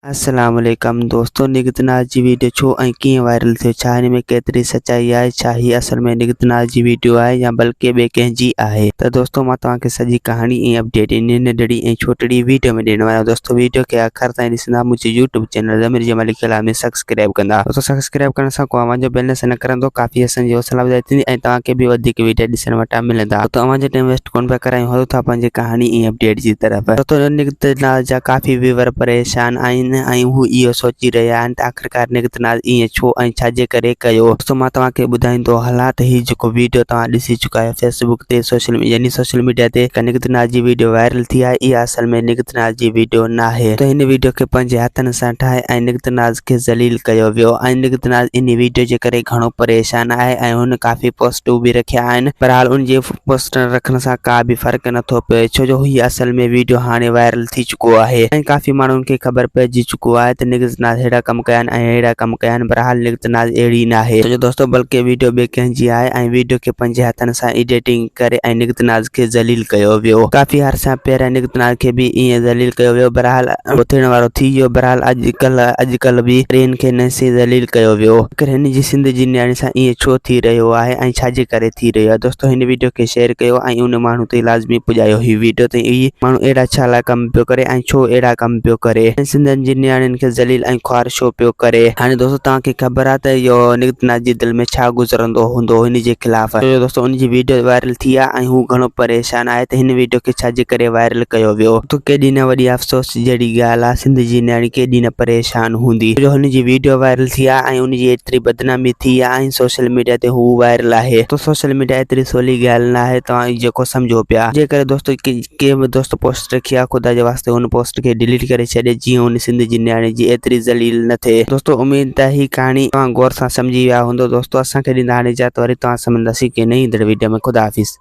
السلام عليڪم دوستو نگهت ناز جي ويڊيو ڇو ۽ ڪيئن وائرل ٿيو ڇا هن ۾ ڪيتري سچائي آهي ڇا هي اصل ۾ نگهت ناز جي ويڊيو آهي يا بلڪه ٻئي ڪنهن جي آهي ته دوستو مان توهان کي سڄي ڪهاڻي ۽ اپڊيٽ ان ننڍڙي ۽ ڇوٽڙي ويڊيو ۾ ڏيڻ وارو آهيان دوستو ويڊيو کي آخر تائين ڏسندا منهنجي يوٽيوب چينل ضمير جمالي ڪلام ۾ سبسڪرائب ڪندا دوستو سبسڪرائب ڪرڻ سان ڪو اوهان جو بيلنس نه ڪرندو ڪافي اسان جي حوصلا افزائي ٿيندي ۽ توهان کي به وڌيڪ ويڊيو ڏسڻ وٽان ملندا دوستو اوهان جو ٽائيم ويسٽ ڪونه پيا ڪرايون هلو ٿا پنهنجي ڪهاڻي ۽ اپڊيٽ جي طرف. دوستو نگهت ناز جا ڪافي ويور پريشان آهن ۽ هو اهو سوچي رهيا آهن ته آخرڪار نگهت ناز ائين ڇو ۽ ڇا جي ڪري ڪيو. دوستو مان توهان کي ٻڌائيندو هلان ته هي جيڪو ويڊيو توهان ڏسي چڪا آهيو فيس بڪ تي سوشل يعني سوشل ميڊيا تي نگهت ناز جي ويڊيو وائرل ٿي آهي اها اصل ۾ نگهت ناز جي ويڊيو ناهي ته هن ويڊيو کي پنهنجي هٿن سان ٺاهي ۽ نگهت ناز کي ذليل ڪيو ويو ۽ نگهت ناز انهي ويڊيو جي ڪري گهڻو پريشان آهي ۽ هن ڪافي پوسٽون به رکيا آهن بهرحال ان جي پوسٽن رکڻ سان ڪا به فرق نٿو پئي ڇو جو هي اصل ۾ ويڊيو هاڻي وائرل ٿي چڪو آهي ۽ ڪافي ماڻهن کي خبر پئجي چڪو آهي ته نگهت ناز ههڙا ڪم ڪيا آهن ۽ ههڙا ڪم ڪيا آهن بهرحال نگهت ناز اهڙي ناهي ڇو جو دوستو بلڪه ويڊيو ٻئي ڪنهن جي آهي ۽ ويڊيو کي پنهنجي هٿن سان ايڊيٽنگ ڪري ۽ نگهت ناز کي ذليل ڪيو ويو ڪافي عرصا پهريان نگهت ناز کي به ائين ذليل ڪيو ويو بهرحال اهو ٿيڻ وارو ٿي ويو بهرحال اڄ ڪلهه اڄ ڪلهه به رين کي نحسي ذليل ڪيو ويو. آخر هن جي سنڌ جي نياڻي سان ائين ڇو ٿي رهيو آهي ۽ ڇا جي ڪري ٿي رهيو آهي دوستو هن ويڊيو کي شيئر ڪيو ۽ ان ماڻهو تائين لازمي پڄايو هي ويڊيو ته هي ماڻهو اهڙا ڇا لاء ڪم پيو ڪري ۽ ڇو اهڙا ڪم پيو ڪري ۽ سنڌين جي نياڻين کي ذليل ۽ خوار ڇو پيو ڪري هاڻي دوستو توهان کي خبر آهي ته اهو نگهت ناز جي دل ۾ ڇا گذرندو هوندو هن جي خلاف ڇو جو دوستو ان جي ويڊيو وائرل ٿي آهي ۽ هو گهڻو پريشان آهي ته هن ويڊيو کي ڇا جي ڪري وائرل ڪيو ويو ته ڪيڏي نه وڏي افسوس جهڙي ڳالهه آ سنڌ جي نياڻي ڪيڏي نه پريشان هوندي جو هن جي ويڊيو وائرل ٿي آ ۽ ان جي ايتري بدنامي ٿي آ ۽ سوشل ميڊيا تي هو وائرل آهي ته سوشل ميڊيا ايتري سولي ڳالهه نه آهي توهان جيڪو سمجهو پيا جي ڪري دوستو ڪنهن به دوست پوسٽ رکي آ خدا جي واسطي ان پوسٽ کي ڊليٽ ڪري ڇڏي جيئن ان سنڌ جي نياڻي جي ايتري ذليل نه ٿئي دوستو اميد ته هي ڪهاڻي توهان غور سان سمجهي ويا هوندو دوستو اسان کي ڏيندا هاڻي اجازت وري توهان سان ملنداسين ڪنهن نئين ايندڙ ويڊيو ۾ خدا حافظ.